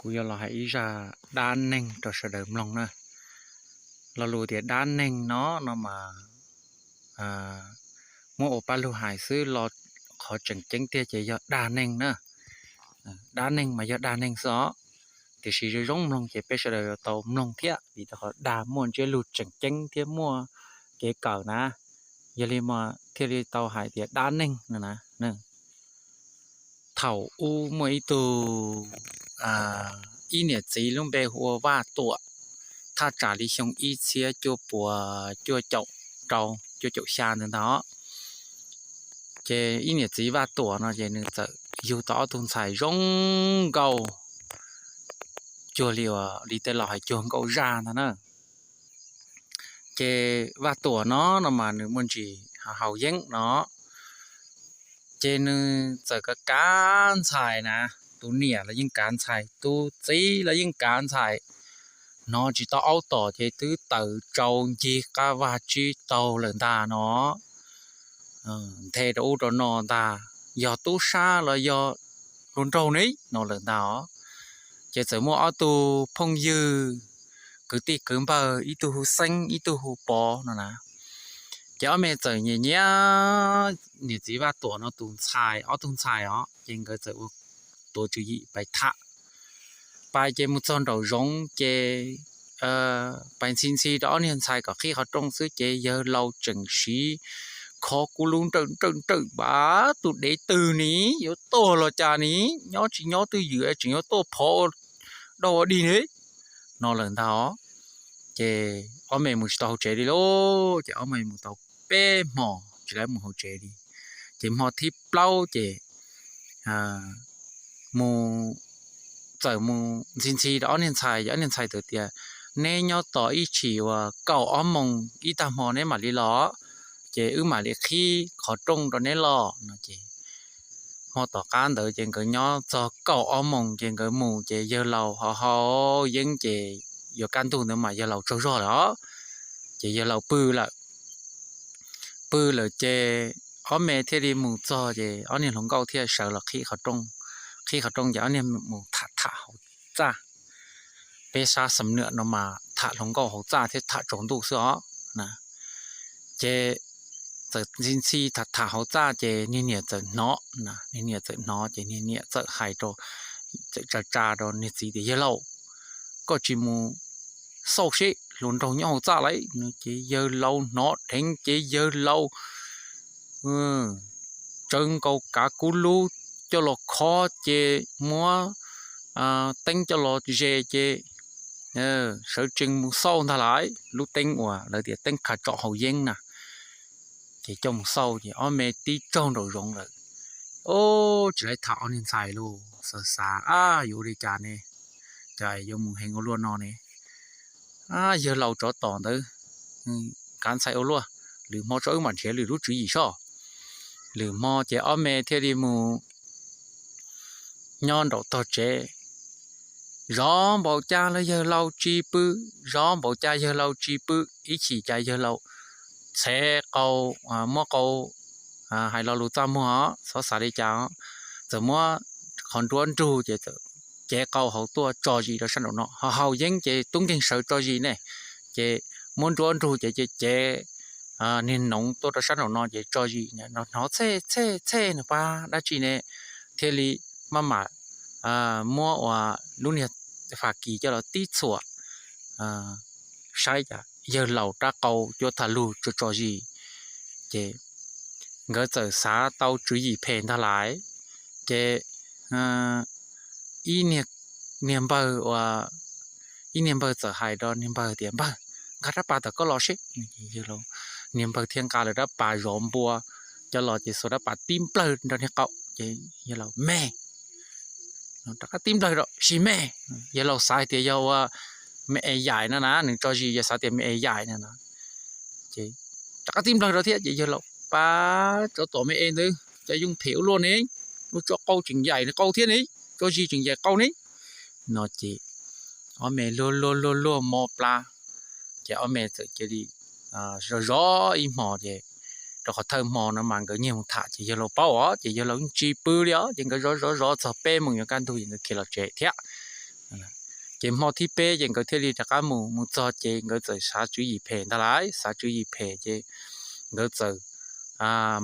Kuv yuav los hais ib zaj dab neeg rau sawv daws mloog na. Lo lus tias dab neeg no no mas muab ua paj lug hais xwb los qhov tseem ceeb tiag ces yog dag neeg na. Dab neeg mas yog dag neeg xwb os, tiam sis zoo zoo mloog ces peb sawv daws yuav tau mloog thiab vim rau qhov dag muaj ntsiab lus tseem ceeb thiab muaj kev kawm na. Yog li mas thiaj li tau hais tias dab neeg no na. Thaum ub muaj ib tug, ib niam txiv lub npe hu ua Vaj Tuam, thaj tsam li xyoo ib txhiab cuaj puas cuaj caum rau cuaj caum xya ntawd ntag. Ces ib niam txiv Vaj Tuam no ces nws txawm yug tau ob tug ntxhais zoo nkauj, cuag li uas li tej laus hais cuag nkauj zaj ntag na. Ces Vaj Tuam no no mas nws muaj ntsis haus yeeb no, ces nws txawm kav kav ntxhais na. Tus niam los yeej kav ntxhais, tus txiv los yeej kav ntxhais. Hnov tsis tau aub tom ces twb tawm tsau ncig qab vaj tsib taug lawm ntag no, nthe rau ub rau no ntag, yog tub sab los yog hluas nraug ne no lawm ntag os. Ces txawm muaj ob tug phooj ywg kwv tij kwv npawg, ib tug hu Xeeb ib tug hu Pov no na. Ces ob me txawm nyiam nyiam niam txiv Vaj Tuam no tus ntxhais, ob tug ntxhais os, ces nkawd txawm ua tuav tswv yim pais tham. Pais ces mus txog nraum zoov ces pais ntxhi ntxhi rau ob niag ntxhais kom qhib qhov rooj xwb ces yawg laus tseem siv khov kub lub nrawj nrawj nrawj npav tus dev twg ni, yuav tuag los cas ni, nyob tsis nyob twj ywm tseem yuav tuaj phov ua dog ua dig ni no lawm ntag os. Ces ob me mus tsis tau hauv tsev li lauj, ces ob me mus tau peb hmo tsis tau mus hauv tsev li. Ces hmo thib plaub ces mus, txawm mus ntxhi ntxhi rau ob niag ntxhais, ces ob niag ntxhais txawm tias, neb nyob tos ib chim uas kaum ob moos ib tag hmo neb mam li los, ces wb mam li qhib qhov rooj rau neb los no ces hmo tom qab ntawd ces nkawd nyob txog kaum ob moos ces nkawd mus ces yawg laus haus haus yeeb ces yuav kaj ntug ntawd mas yawg laus tsaug zog lawm os. Ces yawg laus pw lawm, pw lawm ces ob me thiaj li mus txog ces ob niag hluas nkauj thiaj sawv los qhib qhov rooj. Qhib qhov rooj ces ob niag mus tham tham hauv txaj. Peb sab Xam Nuam no mas tham hluas nkauj hauv txaj thiab tham tsaus ntuj xwb os. Ces txawm ntxhi ntxhi tham tham hauv txaj ces niag niam txawm hnov, niag niam txawm hnov ces niag niam txawm hais rau, txawm tsa tsa rau niag txiv tias, yawg laus, koj tsis mus xauj seb hluas nraug nyob hauv txaj lawm no. Ces yawg laus hnov dheev ces yawg laus tsawv nkaus kav kub lub coj los khob ces muab teeb coj los ze ces sawv tsees mus xauj ntag lauj. Lub teeb uas lawv tias teeb khav tsom haus yeeb na, ces coj mus xauj ces ob me tib tsaug nraum zoov lawm. Tsis laib tham ob niag ntxhais lauj, xav xav, ab, yuav ua li cas ne, cas yuav mus heev ua luaj no ne. Yawg laus tsov tom ntawd kav ntxhais ua luaj, lwm hmo tso wb mam nrhiav lwm lub tswv yim soj. Lwm hmo ces ob me thiaj li mus nyob nraum tog tsev. Zov npaum cas los yawg laus tsis pw, zov npaum cas yawg laus tsis pw. Ib chim cas yawg laus txhev qau, muab qau, hais lo lus txaj muag os, txhob xav li cas os, txawm muab qhov nruab nrug ces txawm cev qau hauv tuaj tso zis rau sab nraum no, ho haus yeeb ces tub nkeeg sawv tso zis ne, ces muab nruab nrug ces cev niag noov tuaj rau sab nraum no ces tso zis, hnov txhej txhej txhej no pab dab tsi ne, thiaj li maj mam muab uas lub niag fas kis coj los tib txhuam saib cas yawg laus rab qau cuab thaj lug tso tso zis. Ces nkawd txawm xav tau tswv yim phem ntag lais. Ces ib niag npawg uas, ib niag npawg txawm hais rau niag npawg tias, npawg, nkag rab pas tom koj los seb. Niag npawg thiaj nqa lawv rab pas zov npua coj los ces xuas rab pas tib nplawg rau niag qau ces yawg laus me, rov qab tib nplawg rau sis me. Yawg laus xav hais tias yog ua me es yaim no na, nws tso zis yawg xav tias me es yaim no na. Ces rov qab tib nplawg rau thiab ces yawg laus, pab tsov tom me es ntawd cas yoo phem ua luaj ne, ua tso qau tseem yaim qau thiab ne, tso zis tseem yaim qau ne. No ces ob me luag luag luag luag mo plab, ces ob me txawm cia li zov zov ib hmo ces rau qhov thawj hmo no mas nkawd nyiag mus tham ces yawg laus paub os, ces yawg laus tsis pw li os, ces nkawd zov zov zov txog peb moos yuav kaj ntug ces nkawd khiav los tsev thiab. Ces hmo thib peb ces nkawd thiaj li rov qab mus, mus txog ces nkawd txawm xav tswv yim phem ntag lauj, xav tswv yim phem ces nkawd txawm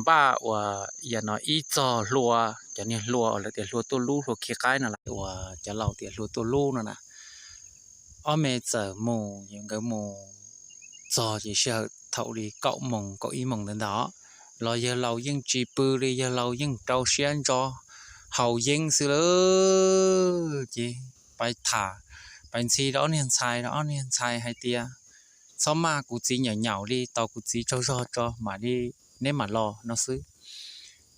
npaj uas yam no ib txog hlua, cov niag hlua uas lawv tias hlua tuaj lub hlua khi qaib no las uas cov laus tias hlua tuaj lub no na. Ob me txawm mus, nkawd mus txog ces sij hawm thaum li kaum moos kaum ib moos ntawd ntag, los yawg laus yeej tsis pw li, yawg laus yeej rau siab ntso haus yeeb xwb lawm. Ces pais tham, pais ntxhi rau ob niag ntxhais, rau ob niag ntxhais hais tias, txhob maj kuv txiv nyaum nyaum li, tos kuv txiv tsaug zog tso mam li, neb mam los no xwb.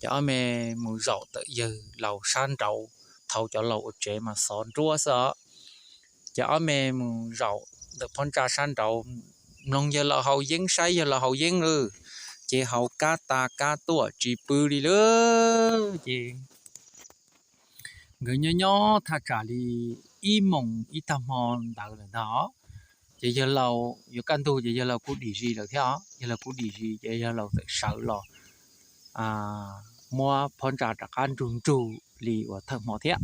Ces ob me mus zaum ntawm yawg laus sab nraud, thaum cov laus ua tsev mas xov nruab xwb os. Ces ob me mus zaum ntawm phab ntsa sab nraud, mloog yawg laus haus yeeb, saib yawg laus haus yeeb lawm, ces haus kab tas kab tuaj tsis pw li lawm. Ces nkawd nyob nyob thaj tsam li ib moos ib tag hmo ntawd lawm ntag. Ces yawg laus yuav kaj ntug ces yawg laus kuj dim zis lawm thiab os, yawg laus kuj dim zis ces yawg laus txawm sawv los muab phab ntsa rov qab nrug nrug li uas thawj hmo thiab.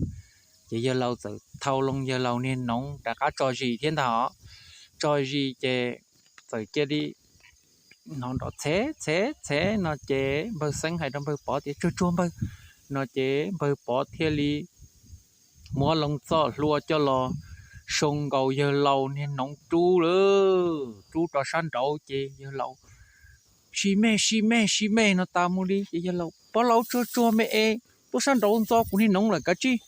Ces yawg laus txawm thau loo yawg laus niag noov rov qab tso zis thiab ntag os. Tso zis ces txawm cia li hnov nrov txhev txhev txhev no ces npawg Xeeb hais rau npawg Pov tias, tsuag tsuag npawg, no ces npawg Pov thiaj li muab loo txoj hlua coj los soo nkaus yawg laus niag noov rub lawm, rub rau sab nraud ces yawg laus sib me sib me sib me no tas mus li ces yawg laus, pog laus tsuag tsuag me es tuaj sab nraud ntxo kuv niag noov lawm kav tsij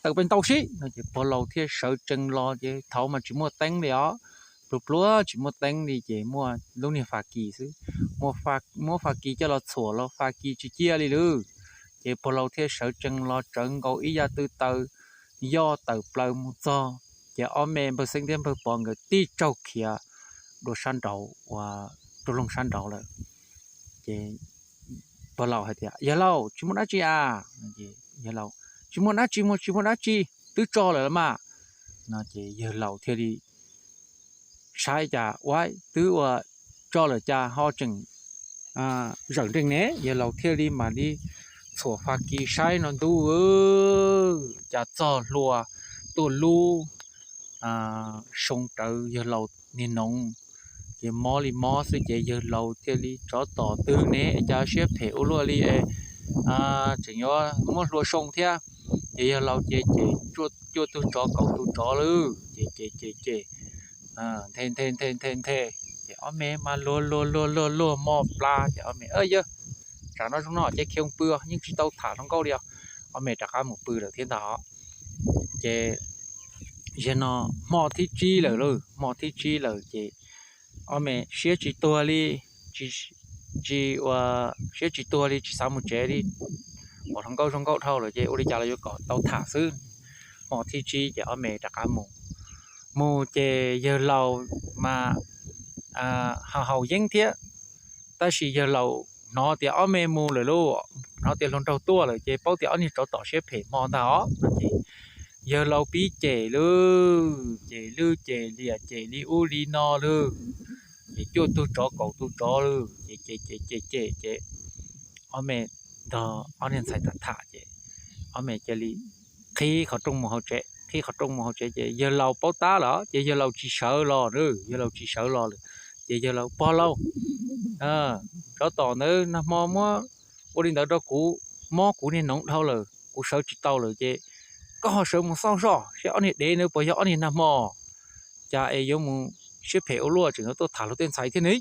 tawm pes ntau sib no ces pog laus thiaj sawv tsees los ces thaud mas tsis muaj teeb li os, pluag pluag tsis muaj teeb li ces muaj lub niag fas kis xwb, muab fas kis coj los txhuam los fas kis tsis cia li lawm. Ces pog laus thiaj sawv tsees los tsawv nkaus ib yav tw taws yoj tawm plaws mus txog, ces ob me npawg Xeeb thiab npawg Pov nkawd tib tsaug khiav dua sab nraud uas rau loog sab nraud lawm. Ces pog laus hais tias, yawg laus tsis muaj dab tsi a? Yawg laus, tsis muaj dab tsi, muaj tsis muaj dab tsi, twb tso lawm los mas. No ces yawg laus thiaj li saib cas ua twb ua tso lawm cas ho tseem zawm nrees ne, yawg laus thiaj li mam li txhuam fas kis saib no ntuj, cas txog hlua tuaj lub soo rawv yawg laus niag noov, ces mob li mob xwb ces yawg laus thiaj li, tsov tom twg ne cas siab phem ua luaj li es tseem yuav muab hlua soo thiab. Ces yawg laus ces ces cuaj tug tsov kaum tus tsov lawm ces ces ces ces nthe nthe nthe nthe nthe, ces ob me mas luag luag luag luag luag moj plab ces ob me, yawg, tsam no zoo no ces khiav mus pw, yeej tsis tau tham hluas nkauj li os. Ob me rov qab mus pw lawm thiab ntag. Ces yawg no hmo thib tsib lawm lauj, hmo thib tsib lawm ces ob me siab tsis tuag li, tsis ua, siab tsis tuag li tsis xav mus tsev li, pom hluas nkauj zoo nkauj dhau lawm ces ua li cas los yuav kom tau tham xwb. Hmo thib tsib ces ob me rov qab mus, mus ces yawg laus mas haus haus yeeb thiab, tab sis yawg laus hnov tias ob me mus lawm lauj, hnov tias hluas nraug tuaj lawm ces paub tias ob niag tsov tom siab phem hmo ntag os no ces yawg laus pib cem lawm, cem lwj cem liam cem li ub li no lawm, ces cuaj tug tsov kaum tus tsov lawm ces ces ces ces ces ces ob me nrog ob niag ntxhais tham tham ces ob me cia li qhib qhov rooj mus hauv tsev, qhib qhov rooj mus hauv tsev ces yawg laus paub tab lawm ces yawg laus tsis sawv los, yawg laus tsis sawv los lawm. Ces yawg laus, pog laus, tsov tom ntawd nag hmo muab ua li ntawd rau kuv, mob kuv niag noov dhau lawm kuv sawv tsis tau lawm ces koj ho sawv mus xauj zoj seb ob niag dev ntawd puas yog ob niag nag hmo, cas es yuav mus siab phem ua luaj tseem yuav tuaj tham luag tej ntxhais thiab ne.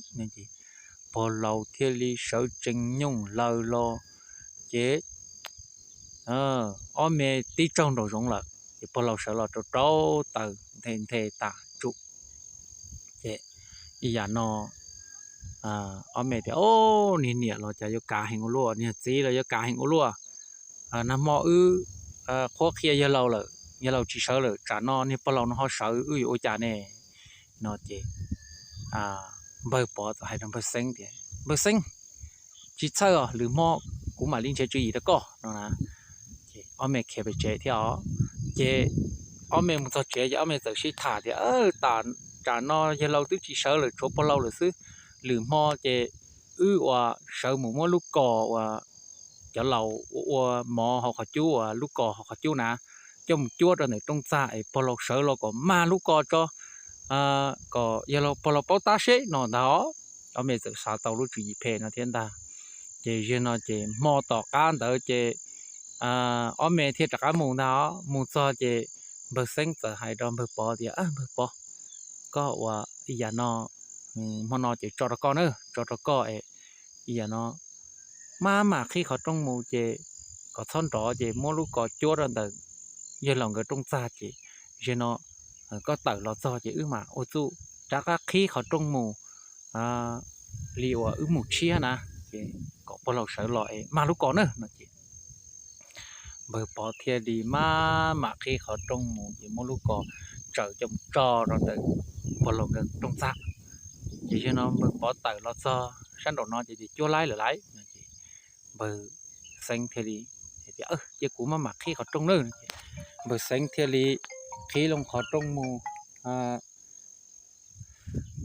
Pog laus thiaj li sawv tsees nyooj laws los ces ob me tib tsaug nraum zoov lawm ces pog laus sawv los rau rau taws nthe nthe tas tsum ces ib yam no ob me tias, o, niag niam los cas yuav kav heev ua luaj, niag txiv los yuav kav heev ua luaj, nag hmo wb qhuab qhia yawg laus lawm yawg laus tsis sawv lawm, tsam no niag pog laus no ho sawv wb yuav ua cas ne? No ces npawg Pov txawm hais rau npawg Xeeb tias, npawg Xeeb, tsis txhawj os, lwm hmo kuv mam li nrhiav tswv yim rau koj no na. Ces ob me khiav pem tsev thiab os. Ces ob me mus txog tsev ces ob me txawm sib tham tias, tsam no yawg laus twb tsis sawv lawm tshuav pog laus lawm xwb, lwm hmo ces wb ua sawv mus muab lub kos uas cov laus ua ua mov hauv qhov cub uas lub kos hauv qhov cub na, coj mus cuab rau ntawm rooj txag es pog laus sawv los kom mag lub ko tso, kom yog pog laus paub tab seb no ntag. Ob me txawm xav tau lub tswv yim phem no thiab ntag. Ces yog no ces hmo tom qab ntawd ces ob me thiaj rov qab mus ntag. Mus txog ces npawg Xeeb txawm hais rau npawg Pov tias, Npawg Pov, koj ua ib yam no, hmo no ces tso rau koj na, tso rau koj es ib yam no maj mam qhib qhov rooj mus ces kom txhob nrov ces muab lub ko cuab rau ntawm yawg laus nkawd rooj txag ces yog no koj tawm los txog ces wb mam ua txuj rov qab qhib qhov rooj mus li uas wb mus tshiab na, ces kom pog laus sawv los es mag lub ko na no ces npawg Pov thiaj li maj mam qhib qhov rooj mus ces muab lub ko tsaws coj mus tso rau ntawm pog laus nkawd rooj txag. Ces yog no npawg Pov tawm los txog sab nraum no ces tias, Cuab laib lawm lauj. Npawg Xeeb thiaj li tias, Cia kuv maj mam qhib qhov rooj na. Npawg Xeeb thiaj li qhib loo qhov rooj mus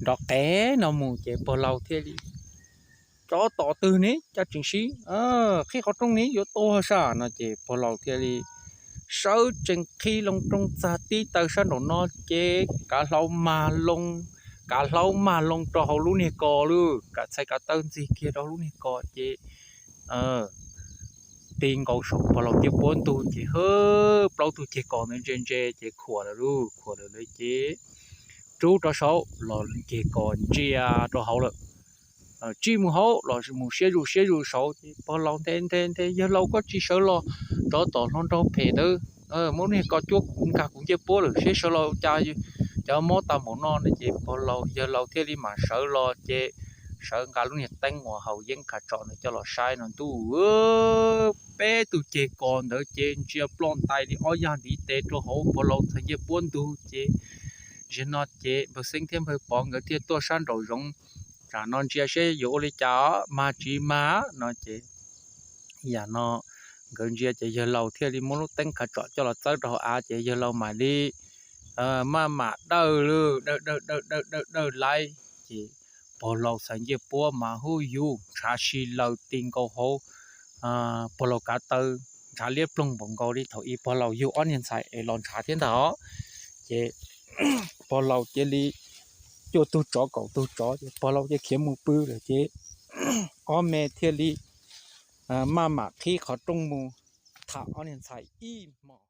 nrov qev no mus ces pog laus thiaj li, Tsov tom twg ne, cas tseem sib qhib qhov rooj ne, yuav tuag sas no ces pog laus thiaj li sawv tsees qhib loo rooj txag tib taw sab nraum no ces kav hlau mag loo, kav hlau mag loo rau hauv lub niag ko lawm, kav txhais kav taw ntxig kiag rau hauv lub niag ko ces ti nkaus saum pog laus ncej puab ntug ces hwb plaub tug ceg kos ntawd ntse ntse ces khuam lawm lauj, khuam lawm lawm ces rub rau saud los ceg kos ntsia rau hauv lawm. Tsij mus hauv los mus siab zus siab zus saud ces pog laus nthe nthe nthe, Yawg laus koj tsis sawv los, tsov tom hluas nraug phem ntawd muab niag ko cuab nkag kuv ncej puab lawm, seb sawv los cas, cov mob tag npaum no no ces pog laus, yawg laus thiaj li mam sawv los ces sawv nqa lub niag teeb uas haus yeeb khav tsom ntawd coj los saib no ntuj, peb tug ceg kos ntawd ces ntsia ploj ntais li ob yag ntiv tes rau hauv pog laus txhais ncej puab ntug ces zim no ces npawg Xeeb thiab npawg Pov nkawd thiaj tuaj sab nraum zoov, tsam no ntsia seb yuav ua li cas, mag tsis mag no ces yam no nkawd ntsia ces yawg laus thiaj li muab lub teeb khav tsom coj los txawb rau hauv av ces yawg laus mam li maj mam dawj lawm, dawj dawj dawj dawj dawj dawj laib ces pog laus txhais ncej puab mas hub yus ntshav si laws ti nkaus hauv pog laus kav taw, ntshav liab ploog npaum nkaus li thaum ub pog laus yug ob niag ntxhais es los ntshav thiab ntag os. Ces pog laus cia li cuaj tug tsov kaum tug tsov ces pog laus cia khiav mus pw lawm ces ob me thiaj li maj mam qhib qhov rooj mus tham ob niag ntxhais ib hmos.